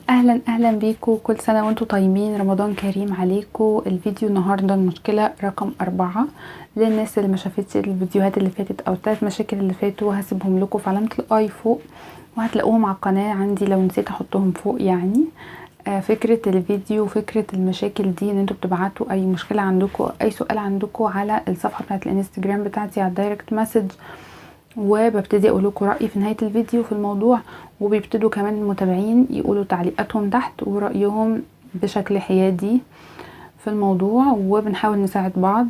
اهلا اهلا بيكم، كل سنة وانتم طيبين، رمضان كريم عليكم. الفيديو النهارده المشكلة رقم 4. للناس اللي ما شافتش الفيديوهات اللي فاتت او الثلاث مشاكل اللي فاتوا هسيبهم لكم في علامة ال i فوق، وهتلاقوهم على القناة عندي لو نسيت احطهم فوق. يعني فكرة الفيديو وفكره المشاكل دي ان انتوا بتبعتوا اي مشكلة عندكم، اي سؤال عندكم على الصفحة بتاعه الانستجرام بتاعتي على ال direct message، وببتدي اقول لكم رايي في نهاية الفيديو في الموضوع، وبيبتدوا كمان المتابعين يقولوا تعليقاتهم تحت ورايهم بشكل حيادي في الموضوع، وبنحاول نساعد بعض.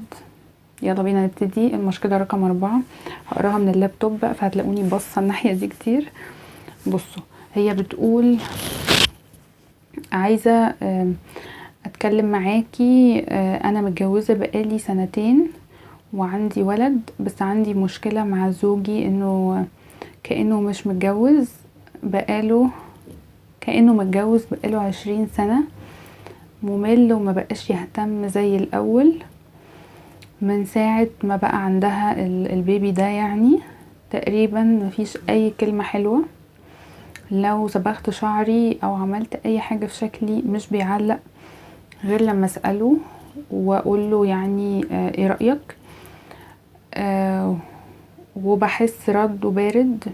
يلا بينا نبتدي. المشكلة رقم 4 هقراها من اللابتوب بقى، فهتلاقوني باصة الناحية دي كتير. بصوا، هي بتقول عايزه اتكلم معاكي، انا متجوزة بقالي 2 سنين وعندي ولد، بس عندي مشكلة مع زوجي انه كأنه مش متجوز بقاله، كأنه متجوز بقاله 20 سنة، ممل وما بقاش يهتم زي الأول من ساعة ما بقى عندها البيبي ده. يعني تقريبا مفيش أي كلمة حلوة، لو صبغت شعري أو عملت أي حاجة في شكلي مش بيعلق غير لما أسأله وأقوله يعني ايه رأيك، وبحس رده بارد.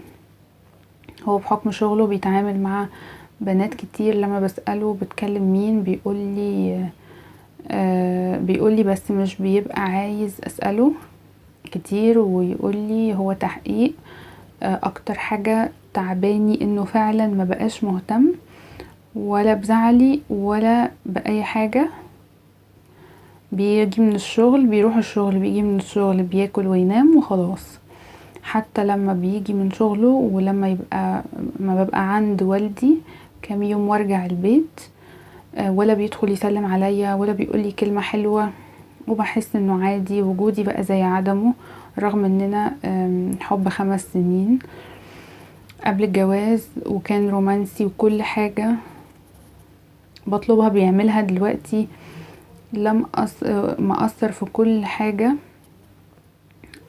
هو بحكم شغله بيتعامل مع بنات كتير، لما بسأله بتكلم مين بيقولي بيقولي بس مش بيبقى عايز أسأله كتير، ويقولي هو تحقيق. اكتر حاجة تعباني انه فعلا ما بقاش مهتم ولا بزعلي ولا بأي حاجة، بيجي من الشغل بيروح الشغل، بيجي من الشغل بياكل وينام وخلاص. حتى لما بيجي من شغله ولما يبقى ما ببقى عند والدي كام يوم وارجع البيت، ولا بيدخل يسلم عليا ولا بيقولي كلمة حلوة، وبحس انه عادي، وجودي بقى زي عدمه، رغم اننا حب 5 سنين قبل الجواز وكان رومانسي وكل حاجة بطلبها بيعملها. دلوقتي لم مأثر في كل حاجة،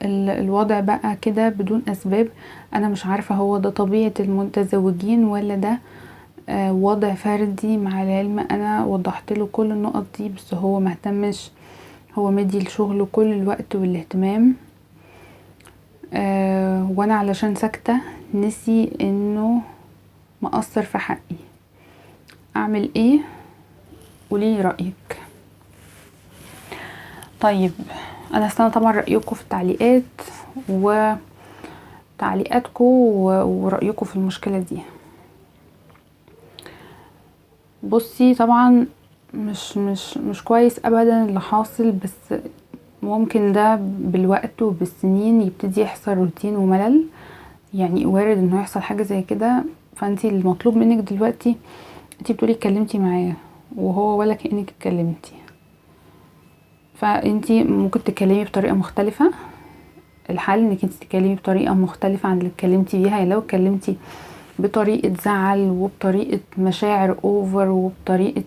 الوضع بقى كده بدون أسباب. أنا مش عارفة هو ده طبيعة المتزوجين ولا ده وضع فردي. مع العلم أنا وضحت له كل النقط دي، بس هو مهتمش، هو مدي لشغلة كل الوقت والاهتمام، وأنا علشان ساكتة نسي إنه مقصر في حقي. أعمل إيه؟ قولي رأيك. طيب انا هستنى طبعا رايكم في التعليقات وتعليقاتكم ورايكم في المشكلة دي. بصي، طبعا مش مش مش كويس ابدا اللي حاصل، بس ممكن ده بالوقت وبالسنين يبتدي يحصل روتين وملل، يعني وارد انه يحصل حاجة زي كده. فانتي المطلوب منك دلوقتي، انتي بتقولي اتكلمتي معاه وهو ولا كانك اتكلمتي، فانتي ممكن تتكلمي بطريقة مختلفة. الحل انك انتي تتكلمي بطريقة مختلفة عن اللي اتكلمتي بيها. يعني لو اتكلمتي بطريقة زعل وبطريقة مشاعر over وبطريقة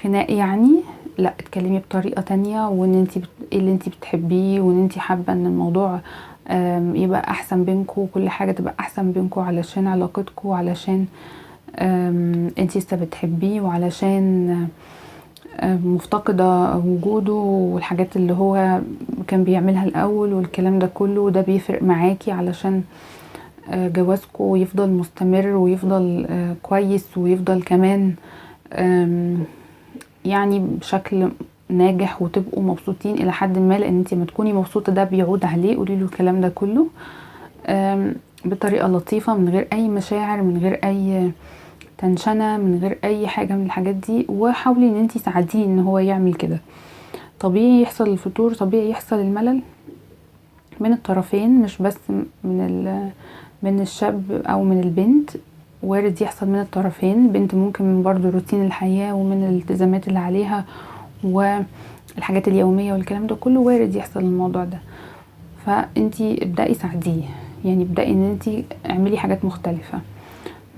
خناق، يعني لا، اتكلمي بطريقة تانية، وان انتي ايه اللي انتي بتحبيه، وان انتي حابة ان الموضوع يبقى احسن بينكم، وكل حاجة تبقى احسن بينكم علشان علاقتكم، وعلشان انتي لسه بتحبيه، وعلشان مفتقدة وجوده والحاجات اللي هو كان بيعملها الأول والكلام ده كله. ده بيفرق معاكي علشان جوازكم يفضل مستمر ويفضل كويس، ويفضل كمان يعني بشكل ناجح، وتبقوا مبسوطين إلى حد ما، لأن انتي ما تكوني مبسوطة ده بيعود عليه. قولي له الكلام ده كله بطريقة لطيفة، من غير أي مشاعر، من غير أي تنشنة، من غير اي حاجة من الحاجات دي، وحاولي ان انتي تساعديه ان هو يعمل كده. طبيعي يحصل الفتور، طبيعي يحصل الملل من الطرفين، مش بس من الشاب او من البنت، وارد يحصل من الطرفين. البنت ممكن من برضو روتين الحياة ومن الالتزامات اللي عليها والحاجات اليومية والكلام ده كله، وارد يحصل الموضوع ده. فانتي ابدأي ساعديه، يعني ابدأي ان انتي اعملي حاجات مختلفة،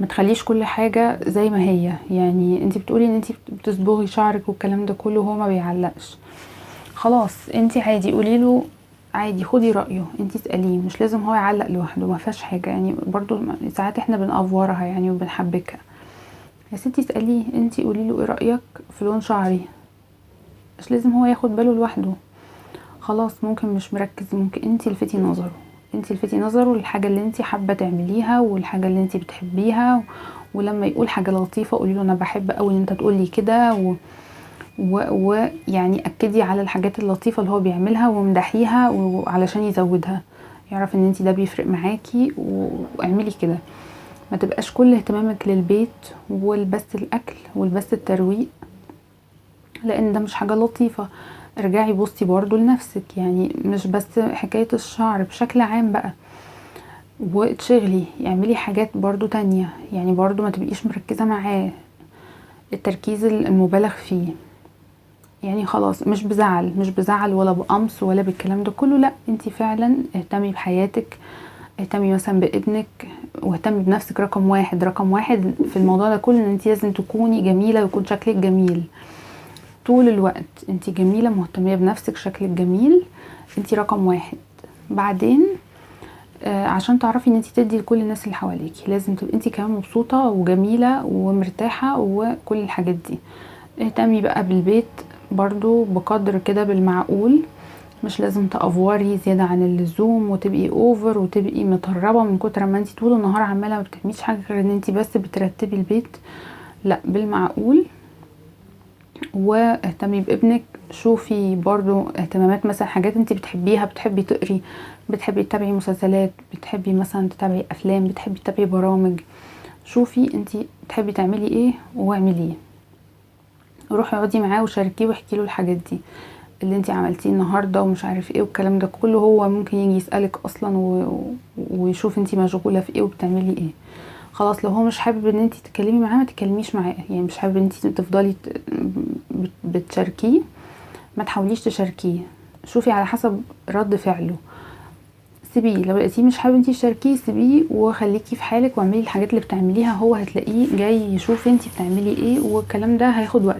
ما تخليش كل حاجة زي ما هي. يعني انتي بتقولي ان انتي بتصبغي شعرك والكلام ده كله وهو ما بيعلقش، خلاص انتي عادي قولي له عادي، خدي رأيه، انتي اسأليه، مش لازم هو يعلق لوحده، ما فيهاش حاجة. يعني برضو ساعات احنا بنأفورها يعني وبنحبكها، يا ستي اسأليه انتي، قولي له ايه رأيك في لون شعري، مش لازم هو ياخد باله لوحده، خلاص ممكن مش مركز، ممكن انتي لفتي نظره، انتي لفتي نظره للحاجة اللي انتي حابة تعمليها والحاجة اللي انتي بتحبيها. ولما يقول حاجة لطيفة قولي له انا بحب قوي ان انت تقولي كده، ويعني اكدي على الحاجات اللطيفة اللي هو بيعملها وامدحيها وعلشان يزودها، يعرف ان انتي ده بيفرق معاكي، واعملي كده. ما تبقاش كل اهتمامك للبيت والبس الاكل والبس الترويق، لان ده مش حاجة لطيفة. ارجعي بصي برضو لنفسك، يعني مش بس حكاية الشعر، بشكل عام بقى. وتشغلي، اعملي حاجات برضو تانية، يعني برضو ما تبقيش مركزة معاه التركيز المبالغ فيه. يعني خلاص مش بزعل، مش بزعل ولا بقمص ولا بالكلام ده كله، لا انتي فعلا اهتمي بحياتك، اهتمي مثلا بابنك، واهتمي بنفسك. رقم واحد، رقم واحد في الموضوع ده كله ان انتي لازم تكوني جميلة ويكون شكلك جميل طول الوقت. انتي جميلة، مهتمية بنفسك، شكلك جميل، انتي رقم واحد. بعدين عشان تعرفي ان انتي تدي لكل الناس اللي حواليكي لازم تبقي انتي كمان مبسوطة وجميلة ومرتاحة وكل الحاجات دي. اهتمي بقى بالبيت برضو بقدر كده بالمعقول، مش لازم تأفوري زيادة عن اللزوم وتبقي over وتبقي متهربة من كتر ما انتي طول النهار عمالة ما بتعمليش حاجة غير ان انتي بس بترتبي البيت، لا بالمعقول. واهتمي بابنك، شوفي برضو اهتمامات مثلا حاجات انتي بتحبيها، بتحبي تقري، بتحبي تتابعي مسلسلات، بتحبي مثلا تتابعي افلام، بتحبي تتابعي برامج، شوفي انتي بتحبي تعملي ايه واعمليه. روحي اقعدي معاه وشاركيه واحكي له الحاجات دي اللي انتي عملتيه النهارده ومش عارف ايه والكلام ده كله. هو ممكن يجي يسألك اصلا ويشوف انتي مشغولة في ايه وبتعملي ايه. خلاص لو هو مش حابب ان انتي تتكلمي معاه ما تتكلميش معاه، يعني مش حابب ان انتي تفضلي بتشاركيه، ما تحاوليش تشاركيه، شوفي على حسب رد فعله، سيبيه. لو لقيتيه مش حابب انتي تشاركيه سيبيه وخليكي في حالك واعملي الحاجات اللي بتعمليها، هو هتلاقيه جاي يشوف انتي بتعملي ايه. والكلام ده هياخد وقت،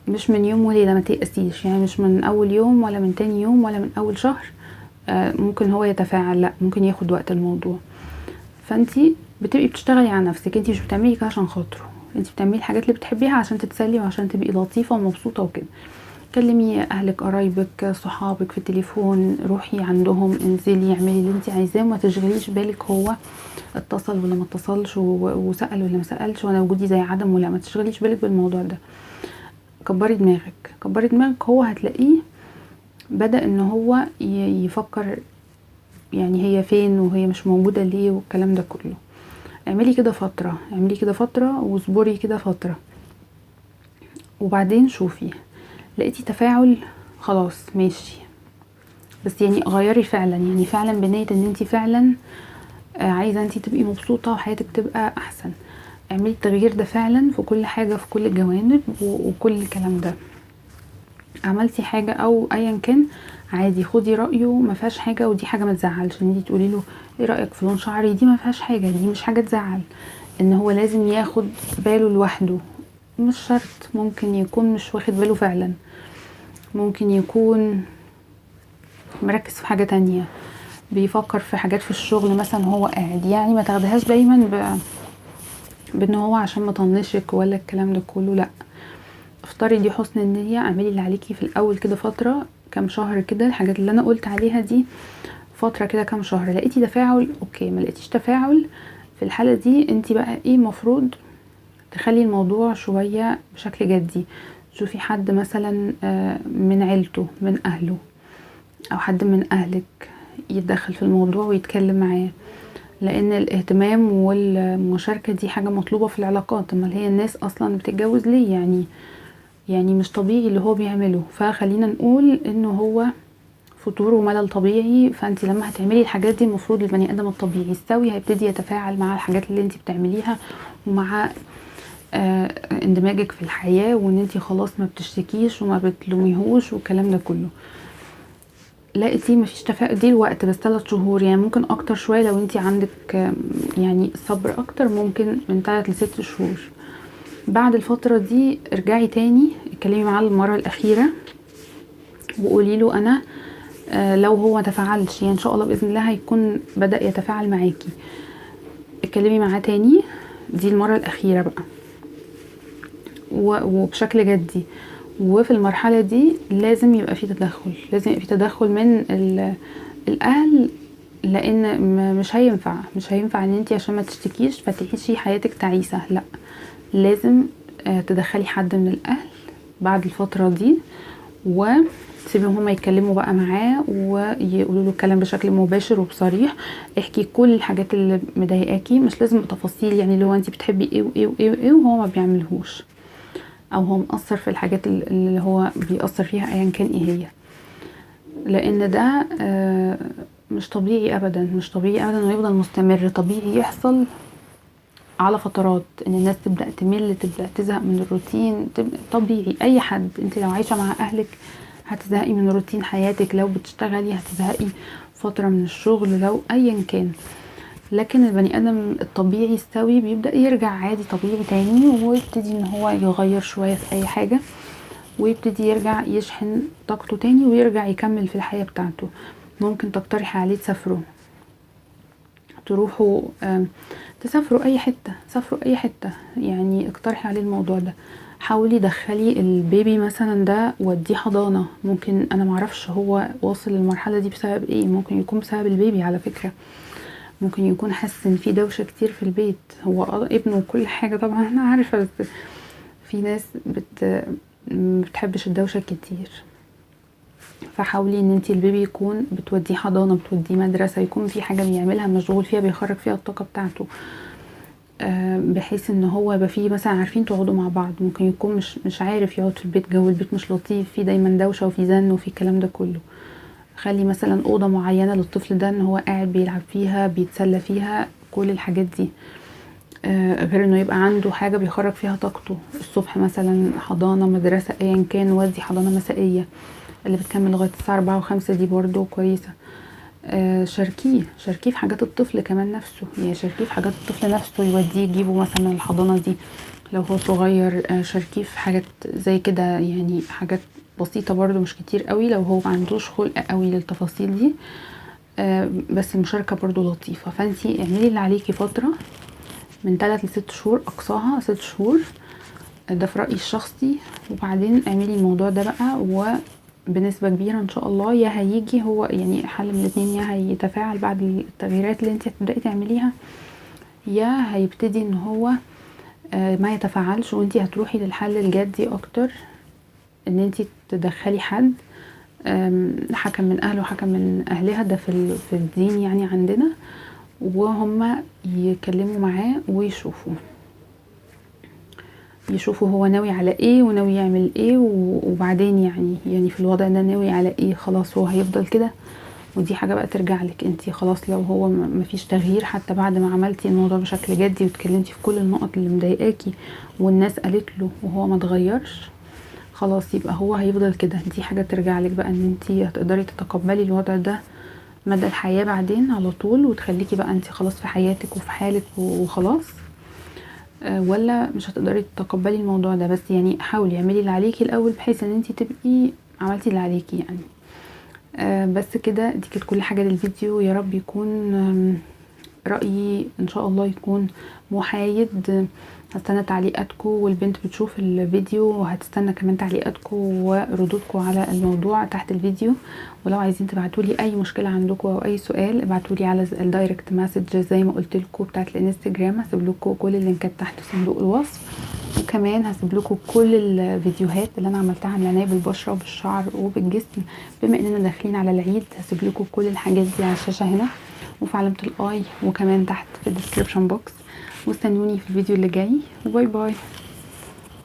مش من يوم وليلة، ما تيأسيش، يعني مش من اول يوم ولا من تاني يوم ولا من اول شهر ممكن هو يتفاعل، لا ممكن ياخد وقت الموضوع. فانتي بتبقي بتشتغلي على نفسك، انتي مش بتعملي كده عشان خاطره، انتي بتعملي الحاجات اللي بتحبيها عشان تتسلي وعشان تبقي لطيفة ومبسوطة وكده. كلمي اهلك، قرايبك، صحابك في التليفون، روحي عندهم، انزلي، اعملي اللي انتي عايزاه، وما تشغليش بالك هو اتصل ولا ما اتصلش وسأل ولا ما سألش وانا وجودي زي عدم ولا، ما تشغليش بالك بالموضوع ده. كبري دماغك، كبري دماغك، هو هتلاقيه بدأ ان هو يفكر يعني هي فين وهي مش موجودة ليه والكلام ده كله. اعملي كده فترة، اعملي كده فترة واصبري كده فترة، وبعدين شوفي لقيتي تفاعل خلاص ماشي، بس يعني غيري فعلا، يعني فعلا بنية ان انتي فعلا عايزة انتي تبقي مبسوطة وحياتك تبقى احسن. اعملي التغيير ده فعلا في كل حاجة، في كل الجوانب وكل الكلام ده. عملتي حاجة او ايا كان عادي، خدي رأيه، ما فيهاش حاجة، ودي حاجة ما تزعلش ان انتي تقولي له ايه رأيك في لون شعري، دي ما فيهاش حاجة، دي مش حاجة تزعل. ان هو لازم ياخد باله لوحده، مش شرط، ممكن يكون مش واخد باله فعلا، ممكن يكون مركز في حاجة تانية، بيفكر في حاجات في الشغل مثلا وهو قاعد، يعني ما تاخدهاش دايما بان هو عشان مطنشك ولا الكلام ده كله، لا افطري دي حسن النية، اعملي اللي عليكي في الاول كده فترة كام شهر كده، الحاجات اللي انا قلت عليها دي فترة كده كام شهر، لقيتي تفاعل okay، ما لقيتيش تفاعل في الحالة دي انتي بقى ايه مفروض تخلي الموضوع شوية بشكل جدي. شوفي حد مثلا من عيلته، من اهله، او حد من اهلك يتدخل في الموضوع ويتكلم معاه، لان الاهتمام والمشاركة دي حاجة مطلوبة في العلاقات. امال هي الناس اصلا بتتجوز ليه؟ يعني مش طبيعي اللي هو بيعمله. فخلينا نقول انه هو فتور وملل طبيعي، فانت لما هتعملي الحاجات دي المفروض البني ادم الطبيعي السوي هيبتدي يتفاعل مع الحاجات اللي انت بتعمليها ومع اندماجك في الحياة، وان انت خلاص ما بتشتكيش وما بتلوميهوش والكلام ده كله. لقيتي مفيش تفاعل، دي الوقت بس 3 شهور، يعني ممكن اكتر شوية لو انت عندك يعني صبر اكتر، ممكن من 3 ل 6 شهور. بعد الفترة دي ارجعي تاني اتكلمي معاه المرة الاخيرة وقولي له انا لو هو ما تفاعلش، يعني ان شاء الله باذن الله هيكون بدأ يتفاعل معاكي، اتكلمي معاه تاني، دي المرة الاخيرة بقى. وبشكل جدي. وفي المرحلة دي لازم يبقى في تدخل، لازم يبقى في تدخل من الاهل، لان مش هينفع ان انتي عشان ما تشتكيش فتعيشي حياتك تعيسة، لا لازم تدخلي حد من الاهل بعد الفترة دي، وتسيبيهم هما يتكلموا بقى معاه ويقولوا له الكلام بشكل مباشر وبصريح. احكي كل الحاجات اللي مضايقاكي، مش لازم بتفاصيل، يعني اللي هو انتي بتحبي ايه وايه وايه وايه وهو ما بيعملهوش، او هو مقصر في الحاجات اللي هو بيقصر فيها ايا كان ايه هي، لان ده مش طبيعي ابدا، مش طبيعي ابدا انه يفضل مستمر. طبيعي يحصل على فترات ان الناس تبدا تمل، تبدا تزهق من الروتين، طبيعي اي حد. انت لو عايشه مع اهلك هتزهقي من روتين حياتك، لو بتشتغلي هتزهقي فترة من الشغل، لو ايا كان. لكن البني ادم الطبيعي السوي بيبدا يرجع عادي طبيعي تاني، ويبتدي ان هو يغير شوية في اي حاجة، ويبتدي يرجع يشحن طاقته تاني ويرجع يكمل في الحياة بتاعته. ممكن تقترحي عليه تسافروا، تروحوا تسافروا اي حتة، سافروا اي حتة، يعني اقترحي عليه الموضوع ده. حاولي دخلي البيبي مثلا ده وديه حضانة، ممكن انا معرفش هو واصل للمرحلة دي بسبب ايه، ممكن يكون بسبب البيبي على فكرة، ممكن يكون حاسس ان في دوشه كتير في البيت، هو ابنه وكل حاجة طبعا انا عارفه، بس في ناس بتحبش الدوشة كتير. فحاولي ان انتي البيبي يكون بتوديه حضانة، بتوديه مدرسه، يكون في حاجة بيعملها مشغول فيها، بيخرج فيها الطاقة بتاعته، بحيث ان هو يبقى فيه مثلا عارفين تقعدوا مع بعض. ممكن يكون مش عارف يقعد في البيت، جو البيت مش لطيف، في دايما دوشه وفي زن وفي الكلام ده كله. خلي مثلا اوضة معينة للطفل ده ان هو قاعد بيلعب فيها، بيتسلى فيها، كل الحاجات دي، غير انه يبقى عنده حاجة بيخرج فيها طاقته. الصبح مثلا حضانة، مدرسه، ايا كان، ودي حضانة مسائية اللي بتكمل لغاية الساعة 4 و5 دي برضو كويسة. شاركيه في حاجات الطفل كمان نفسه، يعني شاركيه في حاجات الطفل نفسه، يوديه يجيبه مثلا من الحضانة دي لو هو صغير، شاركيه في حاجات زي كده، يعني حاجات بسيطة برضو مش كتير قوي لو هو ما عندوش خلق قوي للتفاصيل دي، بس المشاركة برضو لطيفة. فانتي اعملي اللي عليكي فترة من 3 ل6 شهور، اقصاها 6 شهور، ده في رايي الشخصي. وبعدين اعملي الموضوع ده بقى، وبنسبة كبيرة ان شاء الله يا هيجي هو، يعني حل من الاتنين، يا هيتفاعل بعد التغييرات اللي انت هتبداي تعمليها، يا هيبتدي ان هو ما يتفاعلش، وانت هتروحي للحل الجدي اكتر، ان انت تدخلي حد، حكم من اهله وحكم من اهلها، ده في الدين يعني عندنا، وهم يكلموا معاه ويشوفوا هو ناوي على ايه وناوي يعمل ايه، وبعدين يعني في الوضع ده ناوي على ايه، خلاص هو هيفضل كده. ودي حاجة بقى ترجع لك انتي، خلاص لو هو مفيش تغيير حتى بعد ما عملتي الموضوع بشكل جدي واتكلمتي في كل النقط اللي مضايقاكي والناس قالت له وهو ما اتغيرش، خلاص يبقى هو هيفضل كده. دي حاجة ترجع لك بقى ان انتي هتقدري تتقبلي الوضع ده مدى الحياة بعدين على طول، وتخليكي بقى انتي خلاص في حياتك وفي حالك وخلاص، ولا مش هتقدري تتقبلي الموضوع ده. بس يعني حاولي اعملي اللي عليكي الاول بحيث ان انتي تبقي عملتي اللي عليكي يعني. بس كده، دي كانت كل حاجة للفيديو. يا رب يكون رأيي ان شاء الله يكون محايد. هستنى تعليقاتكم، والبنت بتشوف الفيديو وهتستنى كمان تعليقاتكم وردودكم على الموضوع تحت الفيديو. ولو عايزين تبعتولي اي مشكلة عندكم او اي سؤال ابعتولي على ال direct message زي ما قلت لكم بتاعت الانستجرام، هسيب لكم كل اللينكات تحت في صندوق الوصف، وكمان هسيب لكم كل الفيديوهات اللي انا عملتها عن العناية بالبشره وبالشعر وبالجسم. بما اننا داخلين على العيد هسيب لكم كل الحاجات دي على الشاشة هنا وفي علامة ال i وكمان تحت في ال description box. واستنوني في الفيديو اللي جاي، و bye bye.